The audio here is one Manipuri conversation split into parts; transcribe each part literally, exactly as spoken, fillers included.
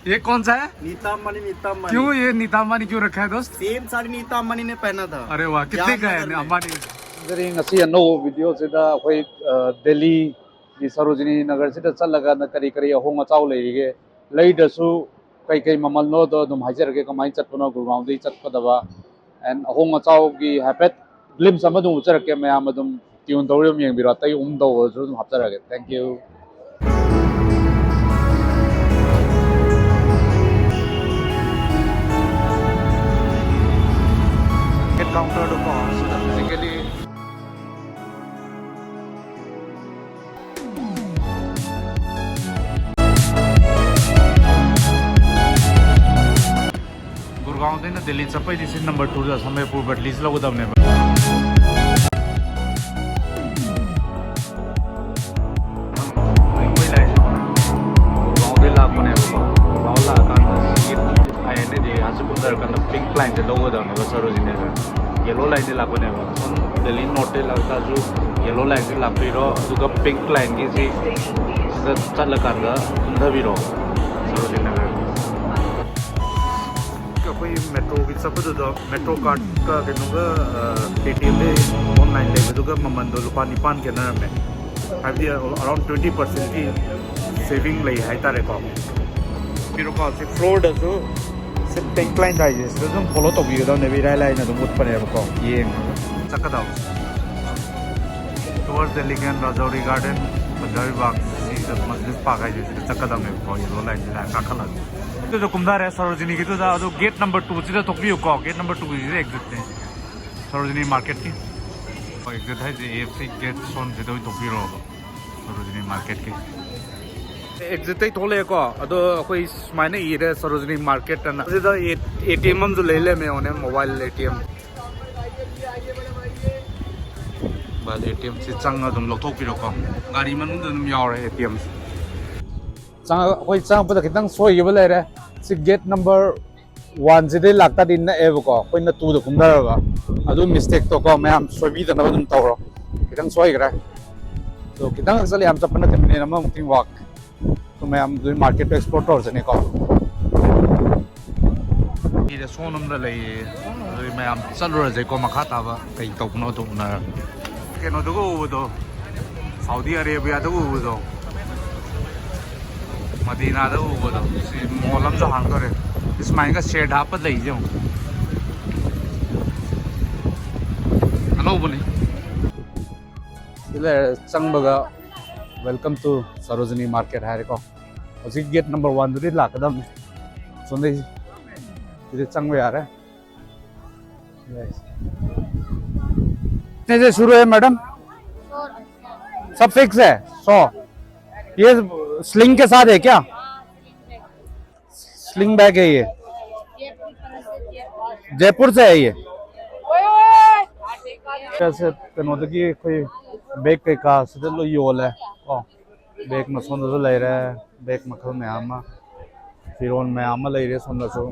ये कौन सा है? नीता अंबानी, नीता अंबानी। क्यों ये नीता अंबानी क्यों रखा है दोस्त? सेम साड़ी नीता अंबानी ने पहना था। अरे वाह, कितने का है अंबानी? ꯉꯁꯤ ꯑꯅꯧꯕ ꯚꯤꯗꯤꯑꯣꯁꯤꯗ ꯑꯩꯈꯣꯏ ꯗꯦꯜꯂꯤꯒꯤ ꯁꯔꯣꯖꯤꯅꯤ ꯅꯒꯔꯁꯤꯗ ꯆꯠꯂꯒ ꯀꯔꯤ ꯀꯔꯤ ꯑꯍꯣꯡ ꯑꯆꯥꯎ ꯂꯩꯔꯤꯒꯦ, ꯂꯩꯗ꯭ꯔꯁꯨ ꯀꯩ ꯀꯩ ꯃꯃꯜꯅꯣꯗꯣ ꯑꯗꯨꯝ ꯍꯥꯏꯖꯔꯛꯀꯦ, ꯀꯃꯥꯏꯅ ꯆꯠꯄꯅꯣ ꯒꯨꯔꯒꯥꯎꯟꯗꯒꯤ ꯆꯠꯀꯗꯕ꯫ ꯑꯦꯟ ꯑꯍꯣꯡ ꯑꯆꯥꯎꯒꯤ ꯍꯥꯏꯐꯦꯠ ꯒ꯭ꯂꯤꯝꯁ ꯑꯃ ꯑꯗꯨꯝ ꯎꯠꯆꯔꯛꯀꯦ, ꯃꯌꯥꯝ ꯑꯗꯨꯝ ꯇ꯭ꯌꯨꯟ ꯇꯧꯔ ꯑꯗꯨꯝ ꯌꯦꯡꯕꯤꯔꯣ, ꯑꯇꯩ ꯑꯍꯨꯝ ꯇꯧꯕꯁꯨ ꯑꯗꯨꯝ ꯍꯥꯞꯆꯔꯛꯑꯒꯦ꯫ Thank you. Ticket counter ꯗꯀꯣ, ꯁꯤꯗ physically ꯒꯨꯔꯒꯥꯎꯟꯗꯩꯅ ꯗꯦꯜꯂꯤ ꯆꯠꯄꯩꯗꯤ ꯁꯤ ꯅꯝꯕꯔ ꯇꯨꯗ ꯁꯝꯕꯜꯄꯨꯔ ꯕꯠꯂꯤꯁꯤ ꯂꯧꯒꯗꯕꯅꯦꯕ꯫ ꯑꯩꯈꯣꯏ ꯂꯥꯛꯏꯁꯦ ꯒꯨꯔꯒꯥꯎꯟꯗꯩ ꯂꯥꯛꯄꯅꯦꯕꯀꯣ꯫ ꯒꯨꯔꯒꯥꯎꯟ ꯂꯥꯛꯑꯀꯥꯟꯗ ꯁꯤꯒꯤ ꯑꯥꯏ N A D ꯑꯥꯔꯁꯤ ꯀꯨꯝꯊꯔꯀꯥꯟꯗ pink ꯂꯥꯏꯟꯁꯦ ꯂꯧꯒꯗꯕꯅꯦꯕ ꯁꯔꯣꯖꯤꯅꯤꯗ꯫ Yellow ꯂꯥꯏꯟꯁꯦ ꯂꯥꯛꯄꯅꯦꯕ꯫ ꯁꯣꯝ ꯗꯦꯜꯂꯤ ꯅꯣꯔꯠꯇꯩ ꯂꯥꯛꯇꯥꯔꯁꯨ ꯌꯦꯜꯂꯣ ꯂꯥꯏꯟꯁꯦ ꯂꯥꯛꯄꯤꯔꯣ, ꯑꯗꯨꯒ ꯄꯤꯡ ꯂꯥꯏꯟꯒꯤꯁꯤ ꯁꯤꯗ ꯆꯠꯂꯀꯥꯟꯗ ꯀꯨꯝꯊꯕꯤꯔꯣ ꯁꯔꯣꯖꯤꯅꯤ ꯅꯒꯔ꯫ ꯑꯩꯈꯣꯏ ꯃꯦꯇ꯭ꯔꯣꯒꯤ ꯆꯠꯄꯗꯨꯗ ꯃꯦꯇ꯭ꯔꯣ ꯀꯥꯔꯠꯀ ꯀꯩꯅꯣꯒ, ꯑ, ꯄꯦ ꯇꯤ ꯑꯦꯝꯗ ꯑꯣꯟꯂꯥꯏꯟ ꯂꯩꯕꯗꯨꯒ ꯃꯃꯟꯗꯣ ꯂꯨꯄꯥ ꯅꯤꯄꯥꯟ ꯈꯦꯠꯅꯔꯝꯃꯦ꯫ ꯍꯥꯏꯕꯗꯤ around twenty percent ꯀꯤ saving ꯂꯩ ꯍꯥꯏꯇꯥꯔꯦꯀꯣ꯫ ꯄꯤꯔꯣꯀꯣ, ꯁꯤ ꯐ꯭ꯂꯣꯔꯗꯁꯨ ꯁꯤ ꯄꯤꯡ ꯂꯥꯏꯟ ꯍꯥꯏꯁꯦ ꯁꯤꯗ ꯑꯗꯨꯝ ꯐꯣꯂꯣ ꯇꯧꯕꯤꯒꯗꯕꯅꯦꯕ, ꯏꯔꯥꯏ ꯂꯥꯏꯅ ꯑꯗꯨꯝ ꯎꯠꯄꯅꯦꯕꯀꯣ, ꯌꯦꯡꯉꯒ ꯆꯠꯀꯗꯕ꯫ Towards Delhi and Rajouri Garden, Punjabi Bagh, ꯁꯤꯗ ꯃꯁꯖꯤꯗ ꯄꯥꯔꯛ ꯍꯥꯏꯁꯦ ꯁꯤꯗ ꯆꯠꯀꯗꯕꯅꯦꯕꯀꯣ, ꯌꯦꯜꯂꯣ ꯂꯥꯏꯟꯁꯤꯗ ꯀꯥꯈꯠꯂꯒ꯫ ꯑꯗꯨꯗ ꯀꯨꯝꯊꯔꯦ ꯁꯔꯣꯖꯤꯅꯤꯒꯤꯗꯨꯗ, ꯑꯗꯨ get number ꯇꯨꯁꯤꯗ ꯊꯣꯛꯄꯤꯌꯨꯀꯣ, get number ꯇꯨꯒꯤꯁꯤꯗ ꯑꯦꯛꯖꯤꯠꯅꯦ꯫ Sarojini ꯃꯥꯔꯀꯦꯠꯀꯤ꯫ ꯍꯣꯏ, ꯑꯦꯛꯖꯤꯠ ꯍꯥꯏꯁꯦ ꯑꯦ ꯑꯦꯐ ꯁꯤ ꯒꯦꯠ ꯁꯣꯝꯁꯤꯗ ꯑꯣꯏꯅ ꯊꯣꯛꯄꯤꯔꯣꯕ꯫ ꯁꯔꯣꯖꯤꯅꯤ ꯃꯥꯔꯀꯦꯠꯀꯤ꯫ ꯑꯦꯛꯖꯤꯠꯇꯩ ꯊꯣꯛꯂꯛꯑꯦꯀꯣ, ꯑꯗꯣ ꯑꯩꯈꯣꯏ ꯁꯨꯃꯥꯏꯅ ꯏꯔꯦ, ꯁꯔꯣꯖꯤꯅꯤ ꯃꯥꯔꯀꯦꯠ ꯑꯅ꯫ ꯁꯤꯗ ꯑꯦ ꯇꯤ ꯑꯦꯝ ꯑꯃꯁꯨ ꯂꯩ ꯂꯩꯔꯝꯃꯦ, ꯌꯦꯡꯉꯣꯅꯦ, mobile A T M. Mobile A T ꯑꯦꯝꯁꯤ ꯆꯪꯉ ꯑꯗꯨꯝ ꯂꯧꯊꯣꯛꯄꯤꯔꯣꯀꯣ꯫ ꯒꯥꯔꯤ ꯃꯅꯨꯡꯗ ꯑꯗꯨꯝ ꯌꯥꯎꯔꯦ ꯑꯦ ꯇꯤ ꯑꯦꯝꯁꯦ꯫ ꯆꯪꯉ-, ꯑꯩꯈꯣꯏ ꯆꯪꯉꯛꯄꯗ ꯈꯤꯇꯪ ꯁꯣꯏꯈꯤꯕ ꯂꯩꯔꯦ꯫ ꯁꯤ ꯒꯦꯠ ꯅꯝꯕꯔ ꯋꯥꯟꯁꯤꯗꯩ ꯂꯥꯛꯇꯥꯔꯗꯤ ꯅꯛꯑꯦꯕꯀꯣ, ꯑꯩꯈꯣꯏꯅ ꯇꯨꯗ ꯀꯨꯝꯊꯔꯒ꯫ ꯑꯗꯨ ꯃꯤꯁꯇꯦꯛꯇꯣꯀꯣ ꯃꯌꯥꯝ ꯁꯣꯏꯕꯤꯗꯅꯕ ꯑꯗꯨꯝ ꯇꯧꯔꯣ꯫ ꯈꯤꯇꯪ ꯁꯣꯏꯈ꯭ꯔꯦ꯫ ꯑꯗꯣ ꯈꯤꯇꯪ ꯆꯠꯂꯦ, ꯌꯥꯝ ꯆꯠꯄ ꯅꯠꯇꯦ, ꯃꯤꯅꯤꯠ ꯑꯃꯃꯨꯛꯇꯤ ꯋꯥꯛ꯫ ꯑꯗꯨ ꯃꯌꯥꯝ ꯑꯗꯨꯒꯤ ꯃꯥꯔꯀꯦꯠꯇꯣ ꯑꯦꯛꯁꯄ꯭ꯂꯣꯔ ꯇꯧꯔꯁꯤꯅꯦꯀꯣ꯫ ꯁꯤꯗ ꯁꯣꯝ ꯑꯃꯗ ꯂꯩꯌꯦ꯫ ꯑꯗꯨ ꯃꯌꯥꯝ ꯆꯠꯂꯨꯔꯁꯦꯀꯣ, ꯃꯈꯥ ꯇꯥꯕ ꯀꯩ ꯇꯧꯕꯅꯣꯗꯣ ꯎꯅꯔꯒ꯫ ꯀꯩꯅꯣꯗꯨꯒ ꯎꯕꯗꯣ, ꯁꯥꯎꯗꯤ ꯑꯔꯦꯕꯤꯌꯥꯗ ꯎꯕꯗꯣ, ꯃꯗꯤꯅꯥꯗ ꯎꯕꯗꯣ, ꯁꯤ ꯃꯣꯜ ꯑꯃꯁꯨ ꯍꯥꯡꯗꯣꯔꯦ꯫ ꯏꯁꯃꯥꯏꯜꯒ ꯁꯦꯠ ꯍꯥꯞꯄ ꯂꯩꯁꯦ ꯌꯦꯡꯉꯣ꯫ ꯑꯅꯧꯕꯅꯤ꯫ ꯁꯤ ꯂꯩꯔꯦ, ꯆꯪꯕꯒ "Welcome to Sarojini Market" ꯍꯥꯏꯔꯦꯀꯣ꯫ ꯍꯧꯖꯤꯛ ꯒꯦꯠ ꯅꯝꯕꯔ ꯋꯥꯟꯗꯨꯗꯤ ꯂꯥꯛꯀꯗꯕꯅꯤ꯫ ꯁꯣꯝꯗꯩ ꯁꯤꯗ ꯆꯪꯕ ꯌꯥꯔꯦ꯫ कितने से शुरू है मैडम? सब फिक्स है? सौ। ये स्लिंग के साथ है क्या? स्लिंग बैग है ये। जयपुर से है ये। ꯁꯦ ꯀꯩꯅꯣꯗꯒꯤ ꯑꯩꯈꯣꯏ ꯕꯦꯒ ꯀꯩꯀꯥ ꯁꯤꯗ ꯂꯣꯏ ꯌꯣꯜꯂꯦ ꯀꯣ꯫ ꯕꯦꯒ ꯃꯁꯣꯟꯗꯁꯨ ꯂꯩꯔꯦ, ꯕꯦꯒ ꯃꯈꯜ ꯃꯌꯥꯝ ꯑꯃ, ꯐꯤꯔꯣꯜ ꯃꯌꯥꯝ ꯑꯃ ꯂꯩꯔꯦ ꯁꯣꯝꯗꯁꯨ꯫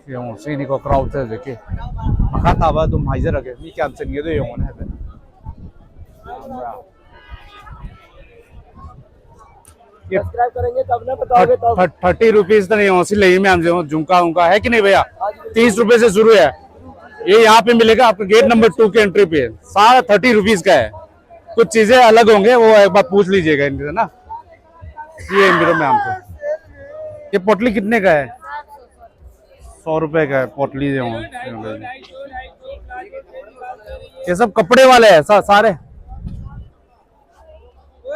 ꯌꯦꯡꯉꯣ, ꯁꯤꯅꯤꯀꯣ ꯀ꯭ꯔꯥꯎꯗꯁꯦ ꯍꯧꯖꯤꯛꯀꯤ꯫ ꯃꯈꯥ ꯇꯥꯕ ꯑꯗꯨꯝ ꯍꯥꯏꯖꯔꯛꯀꯦ, ꯃꯤ ꯀꯌꯥꯝ ꯆꯤꯟꯒꯦꯗꯣ ꯌꯦꯡꯉꯣꯅꯦ ꯍꯥꯏꯐꯦꯠ꯫ ꯌꯥꯝꯕ꯭ꯔꯥ? ये सब्सक्राइब करेंगे तब ना बताओगे तब। थर्टी रुपीज तो नहीं हो, सिलाई में हम जो झुमका उमका है कि नहीं भैया? तीस रुपए से शुरू है। ये यहाँ पे मिलेगा आपको, गेट नंबर टू के एंट्री पे, सारा थर्टी रुपीज का है। कुछ चीजें अलग होंगे, वो एक बार पूछ लीजिएगा इनसे ना। ये मेरे मैम से, ये पोटली कितने का है? सौ रुपए का है पोटली। ये हो, ये सब कपड़े वाले हैं सा, सारे।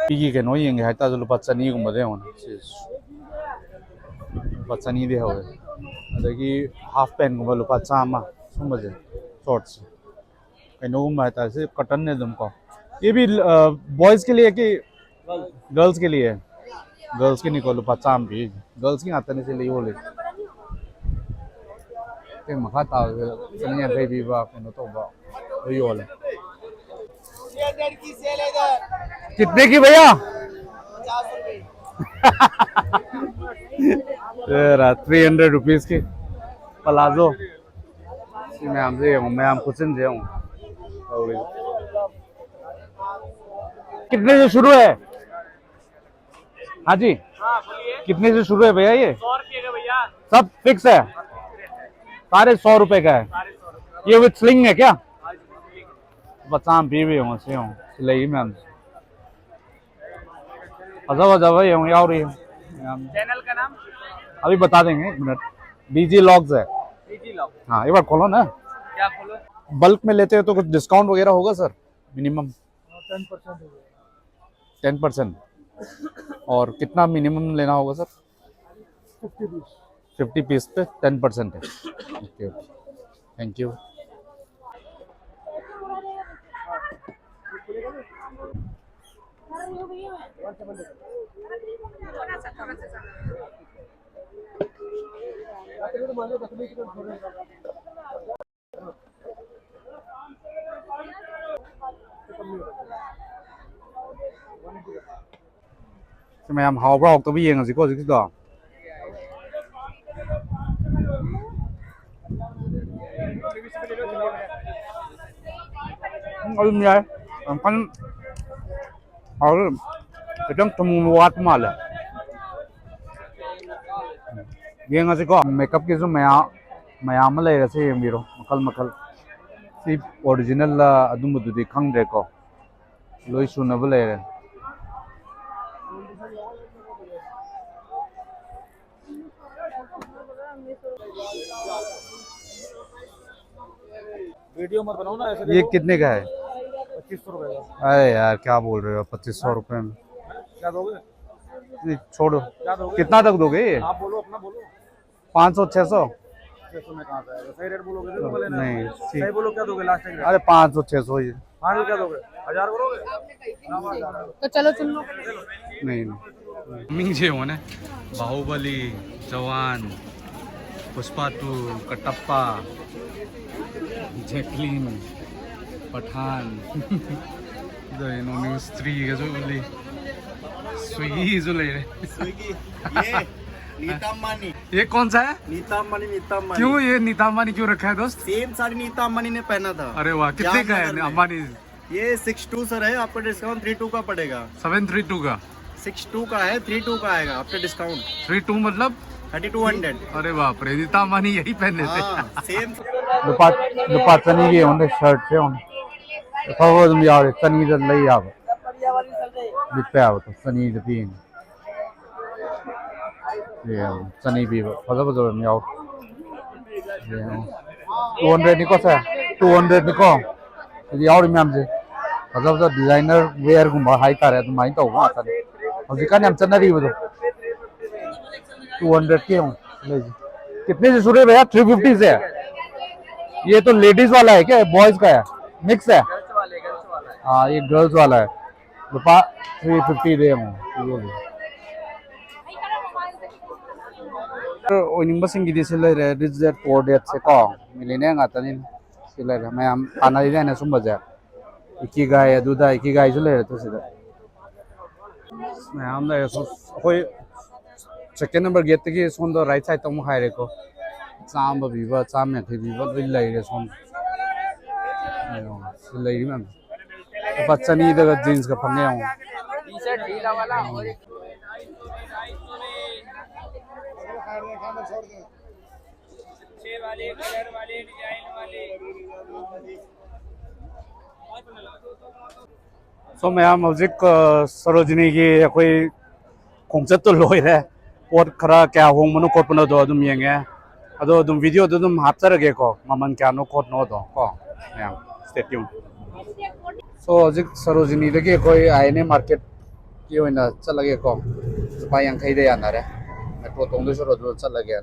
ꯁꯤꯒꯤ ꯀꯩꯅꯣ ꯌꯦꯡꯒꯦ ꯍꯥꯏꯇꯥꯔꯁꯨ ꯂꯨꯄꯥ ꯆꯅꯤꯒꯨꯝꯕꯗ ꯌꯦꯡꯉꯣꯅꯦ꯫ ꯁꯤ ꯂꯨꯄꯥ ꯆꯅꯤꯗꯤ ꯍꯧꯋꯦ꯫ ꯑꯗꯒꯤ ꯍꯥꯐ ꯄꯦꯟꯒꯨꯝꯕ ꯂꯨꯄꯥ ꯆꯥꯝꯃ, ꯁꯨꯝꯕꯁꯦ, ꯁꯣꯔꯠꯁꯦ꯫ ꯀꯩꯅꯣꯒꯨꯝꯕ ꯍꯥꯏꯇꯥꯔꯦ, ꯁꯤ ꯀꯇꯟꯅꯦ ꯑꯗꯨꯝ ꯀꯣ꯫ ये भी बॉयज के लिए कि गर्ल्स के लिए? ꯒꯔꯜꯁꯀꯤꯅꯤꯀꯣ, ꯂꯨꯄꯥ ꯆꯥꯝꯃ ꯄꯤ꯫ ꯒꯔꯜꯁꯀꯤ ꯉꯥꯛꯇꯅꯤ ꯁꯤ ꯂꯩ ꯌꯣꯜꯂꯤꯁꯦ꯫ ꯑꯇꯩ ꯃꯈꯥ ꯇꯥꯕꯁꯦ ꯆꯅꯤ ꯌꯥꯡꯈꯩ ꯄꯤꯕ ꯀꯩꯅꯣ ꯇꯧꯕ ꯂꯣꯏ ꯌꯣꯜꯂꯦ꯫ कितने की भैया? ये रहा थ्री हंड्रेड रुपीज की प्लाजो। ꯁꯤ ꯃꯌꯥꯝꯁꯦ ꯌꯦꯡꯉꯣ, ꯃꯌꯥꯝ ꯈꯨꯠꯆꯤꯟꯁꯦ ꯌꯦꯡꯉꯣ ꯇꯧꯔꯤꯁꯦ꯫ कितने से शुरू है? हाँ जी। हाँ, बोलिए। कितने से शुरू है भैया ये? सौ रुपये का भैया। सब फिक्स है? सारे सौ रुपए का है। ये विद स्लिंग है क्या? ꯃꯆꯥ ꯄꯤꯕ ꯌꯦꯡꯉꯣ, ꯁꯤ ꯌꯦꯡꯉꯣ, ꯁꯤ ꯂꯩ ꯃꯌꯥꯝꯁꯦ꯫ ꯐꯖ ꯐꯖꯕ ꯌꯦꯡꯉꯣ, ꯌꯥꯎꯔꯤ꯫ ꯌꯥꯝ, चैनल का नाम? अभी बता देंगे, एक मिनट। बीजी लॉग्स है। बीजी लॉग। हाँ, एक बार खोलो ना। क्या खोलो? बल्क में लेते हैं तो कुछ डिस्काउंट वगैरह होगा सर? मिनिमम? टेन परसेंट हो गया। Ten percent. और कितना मिनिमम लेना होगा sir? Fifty piece. Fifty piece पे टेन परसेंट है। Okay, okay, thank you. ꯁꯤ ꯃꯌꯥꯝ ꯍꯥꯎꯕ꯭ꯔꯥ ꯍꯥꯎꯇꯕ꯭ꯔꯥ ꯌꯦꯡꯉꯁꯤꯀꯣ ꯍꯧꯖꯤꯛꯀꯤꯗꯣ꯫ ꯎꯝ, ꯑꯗꯨꯝ ꯌꯥꯏ꯫ ꯌꯥꯝ ꯀꯟꯅ ꯍꯥꯎꯔꯣꯏ꯫ ꯈꯤꯇꯪ ꯊꯨꯝ ꯋꯥꯠꯄ ꯃꯥꯜꯂꯦ꯫ ꯌꯦꯡꯉꯁꯤꯀꯣ꯫ ꯃꯦꯀꯞꯀꯤꯁꯨ ꯃꯌꯥꯝ, ꯃꯌꯥꯝ ꯑꯃ ꯂꯩꯔꯦ, ꯁꯤ ꯌꯦꯡꯕꯤꯔꯣ, ꯃꯈꯜ ꯃꯈꯜ꯫ ꯁꯤ ꯑꯣꯔꯤꯖꯤꯅꯦꯜꯂ ꯑꯗꯨꯝꯕꯗꯨꯗꯤ ꯈꯪꯗ꯭ꯔꯦꯀꯣ, ꯂꯣꯏ ꯁꯨꯅꯕ ꯂꯩꯔꯦ꯫ वीडियो मत बनाओ ना ऐसे। ये देखो। कितने का है? पच्चीस सौ रुपए का। अरे यार, क्या बोल रहे हो, पच्चीस सौ रुपए में? क्या दोगे? नहीं, छोड़ो। क्या दोगे? कितना तक दोगे ये? आप बोलो, अपना बोलो। पाँच सौ, छः सौ? छः सौ में कहाँ से आएगा? सही रेट बोलोगे, देखो, बोले ना। नहीं, ठीक। सही बोलो, क्या दोगे लास्ट टाइम? अरे, पाँच सौ, छः सौ ही। फाइनल क्या दोगे? हजार करोगे? तो चलो, सुन लो। नहीं, नहीं। मिंग जे हो ना, बाहुबली, जवान, पुष्पा टू, कटप्पा, जैकलिन, पठान। ꯏꯅꯣ ꯃꯤꯡꯁ ꯊ꯭ꯔꯤꯒꯁꯨ ꯎꯠꯂꯤ꯫ ꯁ꯭ꯋꯤꯒꯤꯁꯨ ꯂꯩꯔꯦ꯫ स्विगी। ये नीता अंबानी। ये कौन सा है? नीता अंबानी, नीता अंबानी। क्यों, ये नीता अंबानी क्यों रखा है दोस्त? सेम साड़ी नीता अंबानी ने पहना था। अरे वाह, कितने का है जामनगर में। अंबानी? ये सिक्स टू सर है, आपको डिस्काउंट थ्री टू का पड़ेगा। सेवन थ्री टू का। सिक्स टू का है, थ्री टू का आएगा आफ्टर डिस्काउंट। थ्री टू मतलब? Thirty two hundred. अरे बाप रे, रीता अंबानी यही पहने थे. हाँ, सेम। ꯂꯨꯄꯥ ꯂꯨꯄꯥ ꯆꯅꯤꯒꯤ ꯌꯦꯡꯉꯣꯅꯦ, ꯁꯔꯠꯁꯦ ꯌꯦꯡꯉꯣꯅꯦ. ꯑꯐꯕ ꯑꯗꯨꯝ ꯌꯥꯎꯔꯦ, ꯆꯅꯤꯗ ꯂꯩ ꯌꯥꯕ, ꯂꯤꯠꯄ ꯌꯥꯕꯗꯣ ꯆꯅꯤꯗ ꯄꯤꯅꯤ. ꯌꯦꯡꯉꯣ, ꯆꯅꯤ ꯄꯤꯕ ꯐꯖ ꯐꯖꯕ ꯑꯗꯨꯝ ꯌꯥꯎꯔꯦ. ꯌꯦꯡꯉꯣ, ꯇꯨ ꯍꯟꯗ꯭ꯔꯦꯠꯅꯤꯀꯣ ꯁꯦ, ꯇꯨ ꯍꯟꯗ꯭ꯔꯦꯠꯅꯤꯀꯣ. ꯁꯤꯗ ꯌꯥꯎꯔꯤ ꯃꯌꯥꯝꯁꯦ ꯐꯖ ꯐꯖ ꯗꯤꯖꯥꯏꯅꯔ ꯋꯦꯌꯔꯒꯨꯝꯕ ꯍꯥꯏꯇꯥꯔꯦ, ꯑꯗꯨꯃꯥꯏꯅ ꯇꯧꯕ ꯉꯥꯛꯇꯅꯦ ꯍꯧꯖꯤꯛꯀꯥꯟ ꯌꯥꯝ ꯆꯠꯅꯔꯤꯕꯗꯣ. टू हंड्रेड के हों, ले जी. कितने से शुरू है भैया? थ्री फिफ्टी से. ये तो लेडीज वाला है क्या, बॉयज का है? मिक्स है. हाँ, ये गर्ल्स वाला है. ꯂꯨꯄꯥ ꯊ꯭ꯔꯤ ꯐꯤꯐꯇꯤꯗ ꯌꯦꯡꯉꯣ. ꯑꯣꯏꯅꯤꯡꯕꯁꯤꯡꯒꯤꯗꯤ ꯁꯤ ꯂꯩꯔꯦ, ꯔꯤꯆ ꯗꯦꯠ ꯄꯣꯔ ꯗꯦꯠꯁꯦ ꯀꯣ, ꯃꯤꯂꯤꯅꯤꯌꯔ ꯉꯥꯛꯇꯅꯤ. ꯁꯤ ꯂꯩꯔꯦ, ꯃꯌꯥꯝ ꯄꯥꯅꯔꯤꯗꯥꯏꯅꯦ ꯁꯨꯝꯕꯁꯦ. ꯏꯀꯤꯒꯥꯏ ꯑꯗꯨꯗ, ꯏꯀꯤꯒꯥꯏꯁꯨ ꯂꯩꯔꯦ ꯇꯨ ꯁꯤꯗ. ꯃꯌꯥꯝ ꯂꯩꯔꯦ ꯁꯣꯝ. ꯑꯩꯈꯣꯏ ꯁꯦꯀꯦꯟ ꯅꯝꯕꯔ ꯒꯦꯠꯇꯒꯤ ꯁꯣꯝꯗ ꯔꯥꯏꯠ ꯁꯥꯏꯠꯇ ꯑꯃꯨꯛ ꯍꯥꯏꯔꯦꯀꯣ. ꯆꯥꯝꯃ ꯄꯤꯕ, ꯆꯥꯝꯃ ꯌꯥꯡꯈꯩ ꯄꯤꯕ ꯂꯣꯏ ꯂꯩꯔꯦ ꯁꯣꯝ. ꯌꯦꯡꯉꯣ, ꯁꯤ ꯂꯩꯔꯤ ꯃꯌꯥꯝꯁꯦ. ꯂꯨꯄꯥ ꯆꯅꯤꯗꯒ ꯖꯤꯟꯁꯀ ꯐꯪꯉꯦ ꯌꯦꯡꯉꯣ. ꯁꯣ ꯃꯌꯥꯝ, ꯍꯧꯖꯤꯛ ꯁꯣꯔꯣꯖꯤꯅꯤꯒꯤ ꯑꯩꯈꯣꯏ ꯈꯣꯡꯆꯠꯇꯣ ꯂꯣꯏꯔꯦ. ꯄꯣꯠ ꯈꯔ ꯀꯌꯥ ꯍꯣꯡꯕꯅꯣ ꯈꯣꯠꯄꯅꯣꯗꯣ ꯑꯗꯨꯝ ꯌꯦꯡꯉꯦ. ꯑꯗꯣ ꯑꯗꯨꯝ ꯚꯤꯗꯤꯑꯣꯗꯣ ꯑꯗꯨꯝ ꯍꯥꯞꯆꯔꯒꯦꯀꯣ, ꯃꯃꯜ ꯀꯌꯥꯅꯣ ꯈꯣꯠꯅꯣꯗꯣ ꯀꯣ. ꯃꯌꯥꯝ, stay tuned. ꯁꯣ ꯍꯧꯖꯤꯛ ꯁꯣꯔꯣꯖꯤꯅꯤꯗꯒꯤ ꯑꯩꯈꯣꯏ ꯑꯥꯏ ꯑꯦꯟ ꯑꯦ ꯃꯥꯔꯀꯦꯠꯀꯤ ꯑꯣꯏꯅ ꯆꯠꯂꯒꯦꯀꯣ. ꯂꯨꯄꯥ ꯌꯥꯡꯈꯩꯗ ꯌꯥꯅꯔꯦ. ꯃꯦꯇ꯭ꯔꯣ ꯇꯣꯡꯗꯣꯏ ꯁꯔꯨꯛ ꯑꯗꯨ ꯆꯠꯂꯒꯦ.